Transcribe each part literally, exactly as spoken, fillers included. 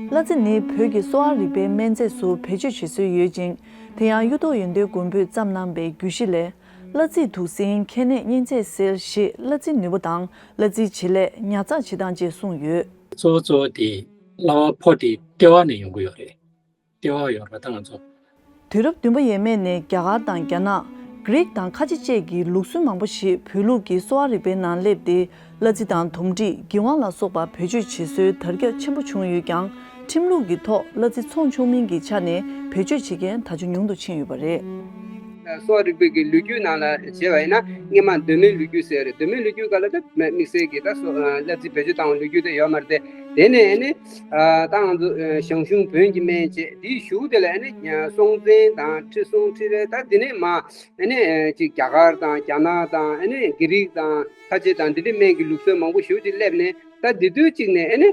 གླ་རྩི་ནི་བོད་ཀྱི་གསོ་བ་རིག་པའི་སྨན་རྫས་སུ་བེད་སྤྱོད་བྱེད་སྲོལ་ཡོད་ཅིང་། དེ་ཡང་གཡུ་ཐོག་ཡོན་ཏན་མགོན་པོས་བརྩམས་གནང་བའི་རྒྱུད་བཞི་ལས། གླ་རྩིས་དུག་སྲིན་མཁལ་ནད་གཉན་ཚད་སེལ་ཞེས་གླ་རྩིའི་ནུས་པ་དང་གླ་རྩིའི་བྱེད་ལས་ཉར་ཚགས་བྱེད་སྟངས་བཅས་གསུངས་ཡོད། གཙོ་བོ་གཙོ་བོ་དེ་གླ་བ་ཕོ་དེ་ལྟེ་བ་ནས་ཡོང་གི་ཡོད་རེད། ལྟེ་བ་ཡོད་རེད་པ་ད་ང་ཚོ། དུས་རབས་བདུན་པ་ཡས་མས་ནས་རྒྱ་གར་དང་རྒྱ་ནག་གྷི་རིག་དང་ཁ་ཆེ་བཅས་ཀྱི་ལུགས་སྲོལ་མང་པོ་ཞིག་བོད་ལུགས་ཀྱི་གསོ་བ་རིག་པའི་ནང་སླེབས་ཏེ། གླ་རྩི་དང་དོམ་མཁྲིས་གི་ཝང་ལ་སོགས་པ་བེད་སྤྱོད་བྱེད་སྲོལ་དར་ཁྱབ་ཆེན་པོ་བྱུང་ཡོད་ཀྱང་། ཁྲིམས་ལུགས་ཀྱི་ཐོག་གླ་རྩི་ཚོང་ཆོག་མིན་གྱི་ཆ་ནས་བེད་སྤྱོད་བྱེད་མཁན་ད་ཆ་ཉུང་དུ་ཕྱིན་ཡོད་པ་རེད། གསོ་བ་རིག་པའི་གི་ལོ་རྒྱུས་ནང་ལ་བྱས་པ་ཡིན་ན་སྔོན་མ་གདོད་མའི་ལོ་རྒྱུས་ཟེར་རེད། གདོད་མའི་ལོ་རྒྱུས་སྐབས་ལ་ད་དམིགས་བསལ་གྱི་ད་གསོ་གླ་རྩི་བེད་སྤྱོད་བཏང་བའི་ལོ་རྒྱུས་དེ་ཡོད་མ་རེད་དེ། དེ་ནས་ཨ་ནི་ད་ང་ཚོ་ཞང་ཞུང་བོན་གྱི་སྨན་བཅས་དེའི་གཞུག་དེ་ལ་ཨ་ནི་སྲོང་བཙན་དང་ཁྲི་སྲོང་ཁྲི་རལ་ད་དེ་ནས་མ། ཨ་ནི་ཅིག་རྒྱ་གར་དང་རྒྱ་ནག་དང་ཨ་ནི་གྷི་རིག་དང་ཁ་ཆེ་དང་འདི་འདྲའི་སྨན་གྱི་ལུགས་སྲོལ་མང་པོ་ཞེ་པོ་ཅིག་སླེབས་ནས་ད་འདི་དུས་གཅིག་ནས་ཨ་ནི་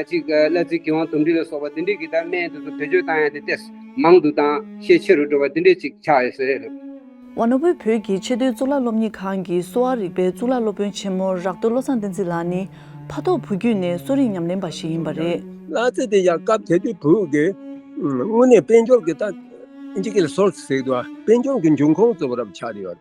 ཅིག་གླ་རྩི་གི་ཝང་དོམ་མཁྲིས་ལ་སོགས་པ་འདི་འདྲའི་གི་ད་སྨན་དེ་ཚོ་བེད་སྤྱོད་བཏང་ཡ་དེ་ཏོག་ཙམ་མང་དུ་དང་ཤས་ཆེ་རུ་འགྲོ་བ་འདི་འདྲའི་ཅིག་ཆགས་ཡོད་ས་རེད། ཝ་ན་བུ་བོད་ཀྱི་ཆེས་མཐོའི་གཙུག་ལག་སློབ་གཉེར་ཁང་གི་གསོ་བ་རིག་པའི་གཙུག་ལག་སློབ་དཔོན་ཆེན་མོ་རག་རྡོར་བློ་བཟང་བསྟན་འཛིན་ལགས་ནི་ཕ་ཐོག་བུ་བརྒྱུད་ནས་གསོ་རིག་ཉམས་ལེན་པ་ཞིག་ཡིན་པ་རེད། གླ་རྩི་དེ་ཡང་སྐབས་དེ་དུས་བོད་ཀྱི་དངོས་གནས་དཔལ་འབྱོར་གྱི་ད་ཨིན་ཇི་སྐད་ལ་སོར་ཟེར་འདུག་དཔལ་འབྱོར་གྱི་འབྱུང་ཁུངས་གཙོ་བོ་རབ་ཆགས་ཡོད།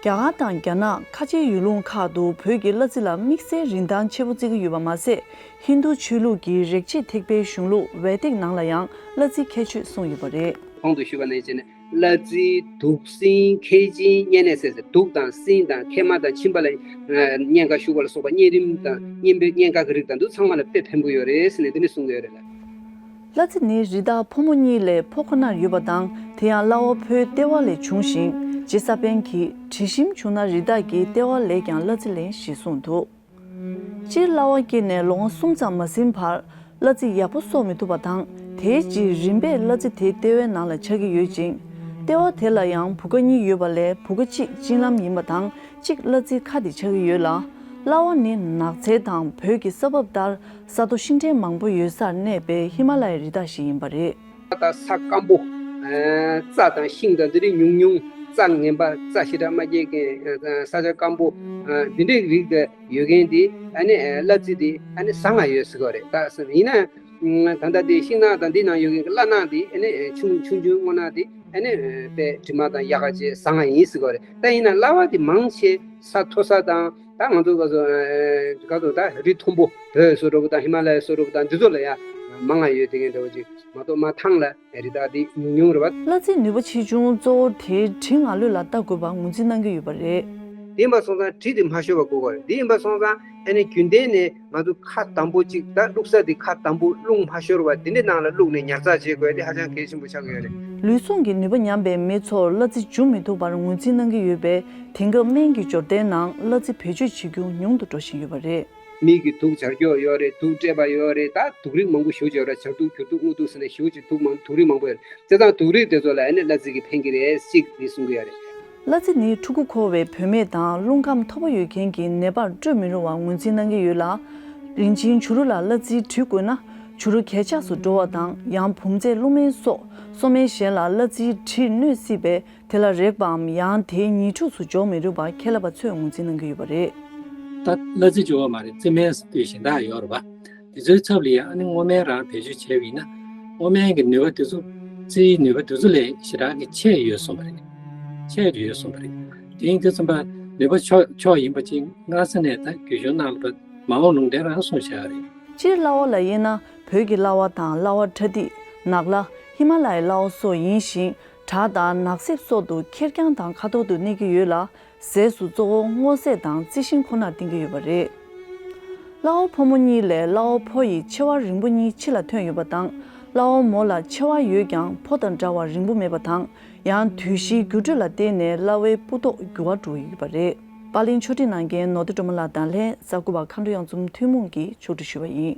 རྒྱ་གར་དང་རྒྱ་ནག་ཁ་ཆེའི་ཡུལ་ལུང་ཁག་ཏུ་བོད་ཀྱི་གླ་རྩི་ལ་དམིགས་བསལ་རིན་ཐང་ཆེ་བོ་བརྩི་གི་ཡོད་པ་མ་ཟད། ཧིན་རྡུ་ཆོས་ལུགས་ཀྱི་རིག་བྱེད་ཐེག་པའི་གཞུང་ལུགས་ཝེ་ཏིག་ནང་ལ་ཡང་གླ་རྩི་ཁྱད་ཆོས་གསུངས་ཡོད་པ་རེད། གོང་དུ་ཞུས་པ་ནང་བཞིན་གླ་རྩི་དུག་སྲིན་མཁལ་གཅིན་གཉན་ནད་སེལ་ཟེར། དུག་དང་སྲིན་དང་མཁལ་མ་དང་མཆིན་པ་ལ་གཉན་ཁ་ཞུགས་པ་ལ་སོགས་པ་གཉན་རིམས་དང་གཉན་པོའི་གཉན་ཁ་གི་རིགས་དང་དུ་ཚང་མ་ལ་དཔེ་ཕན་པོ་ཡོད་རེད་ཟེར་ནས་འདི་ནས་གསུངས་ཡོད་རེད་ལ། གླ་རྩི་ནི་རི་དྭགས་ཕོ་མོ་གཉིས་ལས་ཕོ་ཁོ་ནར་ཡོད་པ་དང་། དེ་ཡང་གླ་བ་ཕོའི་ལྟེ་བ་ལས་བྱུང་ཞིང་། རྗེ་ས་པཎ་གྱིས་དྲི་ཞིམ་བྱུང་ན་རི་དྭགས་ཀྱི་ལྟེ་བ་ལས་ཀྱང་གླ་རྩི་ལེན་ཞེས་གསུངས་འདུག་སྤྱིར་གླ་བ་སྐྱེས་ནས་ལོ་ངོ་གསུམ་ཙམ་མ་ཟིན་བར་གླ་རྩི་ཡག་པོ་གསོག་མི་ཐུབ་པ་དང་། དེའི་རྗེས་རིམ་པས་གླ་རྩི་དེ་ལྟེ་བའི་ནང་ལ་ཆགས་ཀྱི་ཡོད་ཅིང་། ལྟེ་བ་དེ་ལ་ཡང་བུ་ག་གཉིས་ཡོད་པ་ལས་བུ་ག་གཅིག་གཅིན་ལམ་ཡིན་པ་དང་། གཅིག་གླ་རྩིའི་ཁ་དེ་ཆགས་ཀྱི་ཡོད་ལ། གླ་བ་ནི་ནགས་ཚལ་དང་བོད་ཀྱི་ས་བབ་ལྟར་ས་རྡོ་ཤིང་ཕྲན་མང་པོ་ཡོད་སར་གནས་པའི་ཧི་མ་ལ་ཡའི་རི་དྭགས་ཤིག་ཡིན་པ་རེད། ད་ས་སྐམ་པོ། ཨ་རྩྭ་དང་ཤིང་དང་འདི་རིགས་ཉུང་ཉུང་། རྩྭ་ངན་པ་རྩྭ་ཞེ་དྲག་མ་སྐྱེ་མཁན། ཨ་ས་ཆ་སྐམ་པོ། ཨ་འདི་འདྲའི་རིགས་དེ་ཡོད་མཁན་དེ་ཨ་ནི་ཨ་གླ་རྩི་དེ་ཨ་ནི་བཟང་ང་ཡོད་ཟེར་གི་རེད། ད་ཡིན་ན། ད་ལྟ་དེ་ཤིང་ནགས་དང་འདི་ནང་ཡོད་མཁན་གྱི་གླ་ནག་དེ་ཨ་ནི་ཆུང་ཆུང་ཆུང་སྔོ་ནག་དེ་ཨ་ནི་དཔེ་དྲི་མ་དང་ཡག་ག་བྱས་བཟང་ང་ཡིན་ཟེར་གི་རེད། ད་ཡིན་ན་གླ་བ་དེ་མང་ཆེ་ས་མཐོ་ས་དང་ད་ང་ཚོ་ག་ཚོད་ག་ཚོད་ད་རི་མཐོན་པོ་བོད་སོགས་འདྲ་པོ་དང་ཧི་མ་ལ་ཡ་སོགས་འདྲ་པོ་དང་འདི་ཚོ་ལ་ཡ་མང་ང་ཡོད་དེ་མཁན་འདྲ་པོ་ཅིག་མ་གཏོགས་མ་ཐང་ལ་རི་དྭགས་དེ་ཉུང་ཉུང་རེད་བ། གླ་རྩིའི་ནུས་པ་ཆེ་ཆུང་གཙོ་བོ་དེའི་དྲི་ང་ལོས་ལ་ལྟ་དགོས་པ་ངོས་འཛིན་གནང་གི་ཡོད་པ་རེད། དེ་ཡིན་པ་སོང་ཙང་དྲི་དེ་མ་ཤོར་བ་དགོས་པ་རེད། དེ་ཡིན་པ་སོང་ཙང་ཨ་ནི་རྒྱུན་ལྡན་ནས་ང་ཚོ་ཁ་དམ་པོ་གཅིག་ད་བླུགས་ས་དེ་ཁ་དམ་པོ་རླུང་མ་ཤོར་བ་དེ་འདྲའི་ནང་ལ་བླུགས་ནས་ཉར་ཚགས་བྱེད་དགོས་དེ་ཧ་ཅང་གལ་ཆེན་པོ་ཆགས་ཀྱི་ཡོད་རེད། ལུས་ཟུངས་ཀྱི་ནུས་པ་ཉམས་པའི་མི་ཚོར་གླ་རྩི་འཇུ་མི་ཐུབ་པར་ངོས་འཛིན་གནང་གི་ཡོད་པས། དེང་སྐབས་སྨན་གྱི་འབྱོར་ལྡན་ནང་གླ་རྩི་བེད་སྤྱོད་བྱེད་རྒྱུ་ཉུང་དུ་འགྲོ་བཞིན་ཡོད་པ་རེད། མིག་གི་དུག་སྦྱར་སྐྱོག་ཡོད་རེད། དུག་སྤྲད་པ་ཡོད་རེད། ད་དུག་རིགས་མང་པོ་ཞེ་པོ་ཅིག་ཡོད་རེད། སྦྱར་དུག་སྐྱུར་དུག་དངུལ་དུག་ཟེར་ནས་ཞེ་པོ་ཅིག་དུག་མང་དུག་རིགས་མང་པོ་ཡོད་རེད། བྱས་ཙང་དུག་རིགས་དེ་ཚོ་ལ་ཨ་ནི་གླ་རྩི་གིས་ཕན་གྱི་རེད་ཅིག་དེ་གསུང་གི་ཡོད་རེད། གླ་རྩི་ནི་ཕྲུ་གུ་འཁོར་བའི་བུད་མེད་དང་རླུང་ཁམས་མཐོ་པོ་ཡོད་མཁན་གྱི་ནད་པར་སྤྲོད་མི་རུང་བ་ངོས་འཛིན་གནང་གི་ཡོད་ལ། རིན་ཆེན་བྱུ་རུ་ལ་གླ་རྩིའི་དྲི་བསྐུས་ན་བྱུ་རུ་གས་ཆག་སུ་འགྲོ་བ་དང་ཡང་བུམ་རྫས་རླུང་སྨན་སོགས་གསོ་སྨན་གཞན་ལ་གླ་རྩིའི་དྲིས་གནོད་སྲིད་པས། དེ་ལ་རེག་པའམ་ཡང་དེའི་ཉེ་འཁྲུགས་སུ་འཇོག་མི་རུང་བ་ཁེ་ལས་པ་ཚོས་ངོས་འཛིན་གནང་གི་ཡོད་པ་རེད། ད་གླ་རྩི་བཅུག་པ་མ་རེད། རྩི་སྨན་ཟེར་དུས་གཞན་དག་ཡོད་རེད་པ། དེ་ཚོའི་ཚབ་ལ་ཡང་ཨ་ནི་སྔོ་སྨན་རང་བེད་སྤྱོད་བྱས་པ་ཡིན་ན། སྔོ་སྨན་གྱི་ནུས་པ་དེ་ཚོ་རྩིའི་ནུས་པ་དེ་ཚོ་ལས་ཞེ་དྲག་གི་ཆེ་ཡོད་གསུངས་པ་རེད། ཆེ་ཡོད་གསུངས་པ་རེད། དེ་ཡིན་དུས་ཙམ་པ་ནུས་པ་མཆོག་མཆོག་ཡིན་པ་ཅིག་སྔ་ས་ནས་ད་རྒྱུན་གཞུང་ནང་ལ་མ་འོངས་ལུང་བསྟན་རང་གསུངས་བཞག་རེད། སྤྱིར་གླ་བ་ལ་དབྱེ་ན་བོད་ཀྱི་གླ་བ་དང་གླ་བ་ཁྲ་ཐིག་ནགས་གླ། ཧི་མ་ལ་ཡའི་གླ་བ་སོགས་ཡིན་ཞིང་། བྲག་དང་ནགས་གསེབ་སོགས་སུ་ཁེར་རྐྱང་དང་ཁ་ཐོར་དུ་གནས་ཀྱི་ཡོད་ལ། ཟས་སུ་གཙོ་བོ་སྔོ་ཟས་དང་རྩི་ཤིང་ཁོ་ནར་བརྟེན་གྱི་ཡོད་པ་རེད། གླ་བ་ཕོ་མོ་གཉིས་ལས་གླ་བ་ཕོ་ཡི་མཆེ་བ་རིང་པོ་གཉིས་ཕྱི་ལ་ཐོན་ཡོད་པ་དང་། གླ་བ་མོ་ལ་མཆེ་བ་ཡོད་ཀྱང་ཕོ་དང་འདྲ་བར་རིང་པོ་མེད་པ་དང་། ཡང་དུས་བཞིའི་འགྱུར་འགྲོས་ལ་བརྟེན་ནས་གླ་བའི་སྤུ་མདོག་འགྱུར་བ་འགྲོ་གི་ཡོད་པ་རེད། པར་ལེན་ཕྱོགས་སྒྲིག་གནང་མཁན་ནོར་བདེ་སྒྲོལ་མ་ལགས་དང་ལྷན་གསར་འགོད་པ་མཁའ་འགྲོ་གཡང་འཛོམས་ཐུན་མོང་གིས་ཕྱོགས་སྒྲིག་ཞུས་པ་ཡིན།